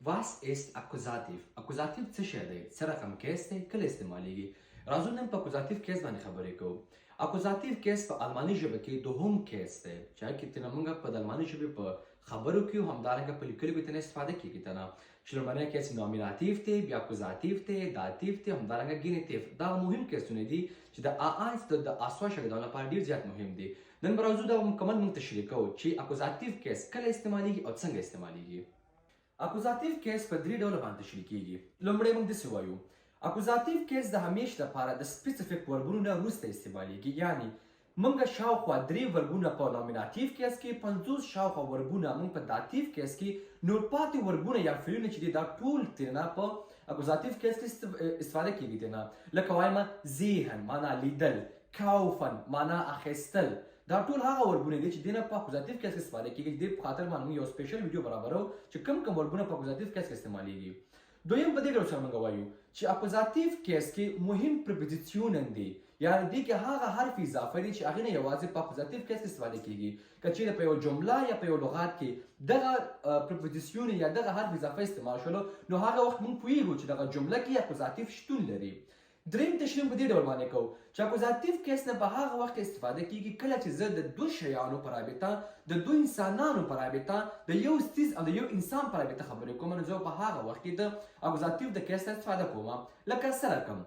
Was ist Akkusativ؟ Akkusativ څه شی دی؟ څه رقم کیس دی؟ کله استعمالیږي؟ راځو نن په Akkusativ کیس باندې خبرې کوو. Akkusativ کیس په آلماني ژبه کې دوهم کیس دی چې هغه کې ترېنه موږ په د آلماني ژبې په خبرو کې او همدارنګه په لیکلو کې ترېنه استفاده کیږي تنه چې لومړنی کیس Nominativ دی، بیا Akkusativ دی، Dativ دی، همدارنګه Genitiv. دا مهم کیسونه دي چې د A eins د A zwei شاګردانو لپاره ډیر زیات مهم دي. نن به راځو دا مکمل موږ تشریح کوو چې Akkusativ کیس کله استعمالیږي او څنګه استعمالیږي. Akkusativ کیس په درې ډوله باندې تشریح کیږي. لومړی موږ داسې وایو، Akkusativ کیس د همیش لپاره د specific وربونو نه وروسته استعمالیږي، یعنی موږ شاوخوا درې وربونه په Nominativ کیس کې، 50 شاوخوا وربونه موږ په Dativ کیس کې، نور پاتې وربونه یا فعلونه چې دي دا ټول ترېنه په Akkusativ کیس کې استفاده کیږي ترېنه. لکه وایم sehen معنا لیدل، kaufen معنا اخیستل، دا ټول هغه وربونه دي چې دینه په Akkusativ کیس کې استفاده کیږي. چې دې په خاطر باندې موږ یو special ویډیو برابرو چې کوم کوم وربونه په Akkusativ کیس کې استعمالیږي. دویم په دې ډول سره موږ وایو چې Akkusativ کیس کې مهم Präpositionen دي، یعنی دې کې هغه حرف اضافه دي چې هغې نه یوازې په Akkusativ کیس کې استفاده کیږي. که چیرې په یوه جمله یا په یو لغات کې دغه Präposition یا دغه حرف اضافه استعمال شولو نو هغه وخت موږ پوهیږو چې دغه جمله کې Akkusativ شتون لري. دریم تشریح په دې ډول باندې کوو چې Akkusativ کیس نه په هغه وخت کې استفاده کیږي کله چې زه د دوه شیانو په رابطه، د دوه انسانانو په رابطه، د یو څیز او د یو انسان په رابطه خبرې کوم، نو زه په هغه وخت کې د Akkusativ د کیس نه استفاده کوم. لکه څه رقم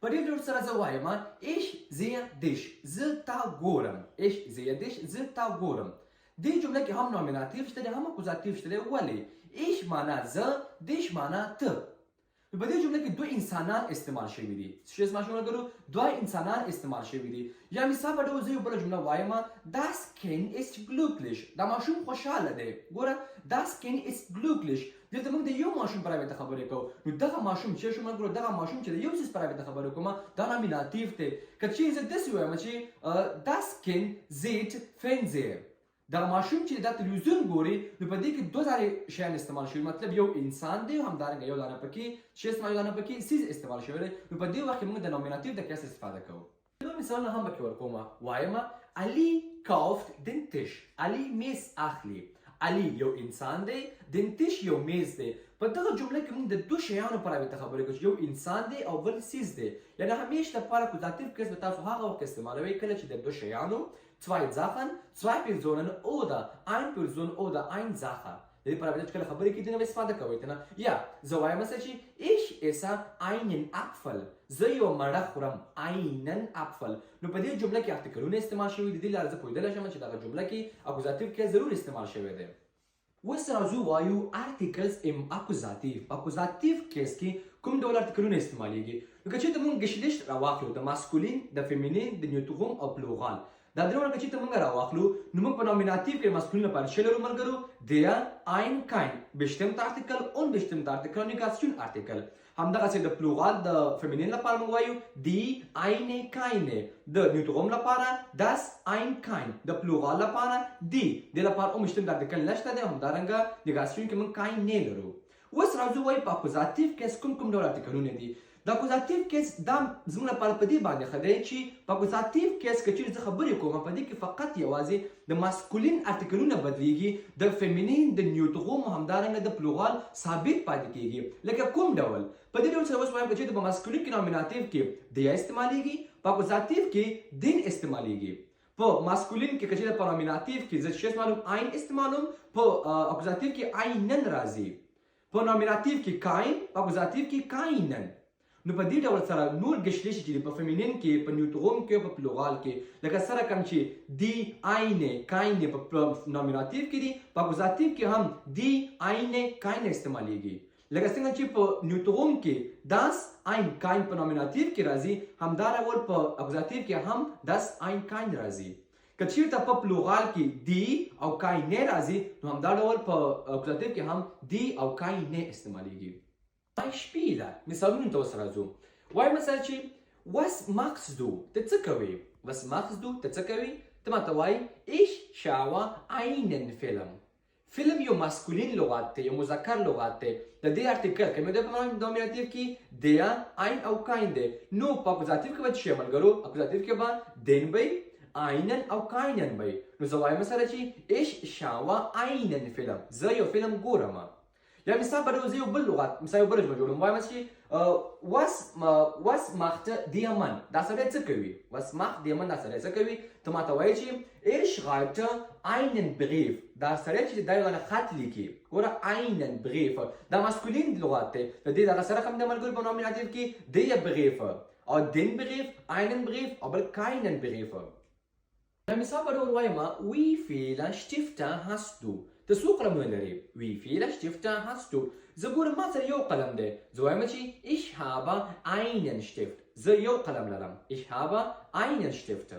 په دې ډول سره زه وایم ich sehe dich، زه تا ګورم. ich sehe dich، زه تا ګورم. دې جمله کې هم Nominativ شته دی هم Akkusativ شته دی. ولې؟ ich معنا زه، dich معنا ته. نو په دې جمله کې دوه انسانان استعمال شوي دي. څه شی استعمال شوي ملګرو؟ دوه انسانان استعمال شوي دي. یا مثال په ډول زه یو بله جمله وایم das Kind ist glücklich، دا ماشوم خوشحاله دی. ګوره das Kind ist glücklich، دلته موږ د یو ماشوم په رابطه خبرې کوو. نو دغه ماشوم چې شو ملګرو، دغه ماشوم چې د یو څیز په رابطه خبرې کوم دا Nominativ دی. که چیرې زه داسې ووایم چې das Kind sieht Fernsehen، دغه ماشوم چې دا تلویزیون ګوري، نو په دې کې دوه ځلې شیان استعمال شوي، مطلب یو انسان دی او همدارنګه یو دانه پکې چې استعمال، یو دانه پکې څیز استعمال شوی دی. نو په دې وخت کې موږ د Nominativ د کیس استفاده کوو. دوه مثالونه هم پکې ورکوم. وایم علي kauft den Tisch، علي میز اخلي. علي یو انسان دی، den Tisch یو میز دی. په دغه جمله کې موږ د دوه شیانو په رابطه خبرې کوو چې یو انسان دی او بل څیز دی. یعنی همیش لپاره Akkusativ کیس به تاسو هغه وخت استعمالوئ کله چې د دوه شیانو، zwei Sachen، zwei Personen oder ein Person oder ein Sache، د دې پر رابطه چې کله خبرې کېږي نو استفاده کوئ ته نه. یا زه وایم مثلا چې ich esse einen Apfel، زه یوه مڼه خورم، einen Apfel. نو په دې جمله کې ارتیکلونه استعمال شوي دي. دې لارې زه پوهېدلی شم چې دغه جمله کې Akkusativ کیس ضرور استعمال شوی دی. اوس راځو وایو Artikels im Akkusativ، په Akkusativ کیس کې کوم ډول ارتیکلونه استعمالیږي. نو که چېرته موږ Geschlecht راواخلو، د Maskulin، د Feminin، د Neutrum او Plural، دا درې واړه که چېرته موږ راواخلو نو موږ په Nominativ کې Maskulin لپاره څه لرو ملګرو؟ der، ein، kein، bestimmter Artikel، unbestimmter Artikel، Negation Artikel. همدغسې د Plural د Feminin لپاره موږ وایو die، eine، keine، د Neutrum لپاره das، ein، kein، د Plural لپاره die، دې لپاره unbestimmter Artikel نشته دی. همدارنګه Negation کې موږ keine لرو. اوس راځو وایو په Akkusativ کیس کوم کوم ډول ارتیکلونه دي. د Akkusativ کیس دا زموږ لپاره په دې باندې ښه دی چې په Akkusativ کیس که چیرې زه خبرې کوم په دې کې فقط یوازې د Maskulin ارتیکلونه بدلیږي، د Feminin، د Neutrum همدارنګه د Plural ثابت پاتې کیږي. لکه کوم ډول؟ په دې ډول سره اوس وایم که چیرې په Maskulin کې Nominativ کې der استعمالیږي، په Akkusativ کې den استعمالیږي. په Maskulin کې که چیرې په Nominativ کې زه څه استعمالوم؟ ein استعمالوم، په Akkusativ کې einen راځي. په Nominativ کې kein، په Akkusativ کې keinen. نو په دې ډول سره نور Geschlecht چې په Feminin کې، په Neutrum کې او په Plural کې، لکه څه رقم چې die، eine، keine په Nominativ کې دي، په Akkusativ کې هم die، eine، keine استعمالیږي. لکه څنګه چې په Neutrum کې das، ein، kein په Nominativ کې راځي، همدا ډول په Akkusativ کې هم das، ein، kein راځي. که چیرته په Plural کې die او keine راځي نو همدا ډول په Akkusativ کې هم die او keine استعمالیږي. Beispiele، مثالونو ته اوس راځو. وایم مثلا چې was machst du، ته څه کوې؟ was machst du، ته څه کوې؟ ته ماته وایي ich schaue einen Film. فیلم یو Maskulin لغت دی، یو مذکر لغت دی. د دې ارتیکل کوم دی په Nominativ کې؟ der، ein او kein دی. نو په Akkusativ کې به څه شی ملګرو؟ Akkusativ کې به den وي، einen او keinen وي. نو زه وایم سره چې ich schaue einen Film، زه یو فلم ګورم. یا مثال په ډول زه یو بل لغت، مثال یو بل جمله جوړوم، وایم چې was was macht der Mann، دا سړی څه کوي؟ was macht der Mann، دا سړی څه کوي؟ ته ماته وایې چې er schreibt einen Brief، دا سړی چې دا یو دانه خط لیکي. ګوره einen Brief دا Maskulin لغت دی، د دې دغه سره کوم د ملګرو په Nominativ کې der Brief او den Brief، einen Brief او بل keinen Brief. د مثال په ډول وایم wie viele Stifte hast du، ته څو قلمونه لرې؟ wie viele Stifte hast du، زه ګورم ما سره یو قلم دی، زه وایم چې ich habe einen Stift، زه یو قلم لرم، ich habe einen Stift.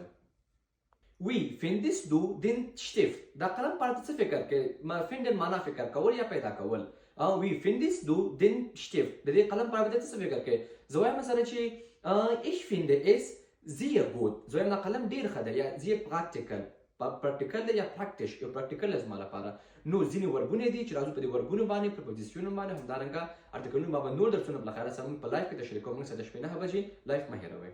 Wie findest du den Stift، دا قلم په اړه ته څه فکر کوې؟ ما finden معنا فکر کول یا پیدا کول. او wie findest du den Stift، د دې قلم په اړه ته څه فکر کوې؟ زه وایم سره چې ich finde es sehr gut، زه وایم دا قلم ډېر ښه دی یا sehr praktikal، practical دی یا praktisch، یو practical دی زما لپاره. نو ځینې وربونه دي چې راځو په دې وربونو باندې، پرپوزیسیونو باندې، همدارنګه ارتیکلونو باندې نور درسونه په خیره سره موږ په live کې تشریح کوو. موږ سره د شپې 9 بجې live مه هېروئ.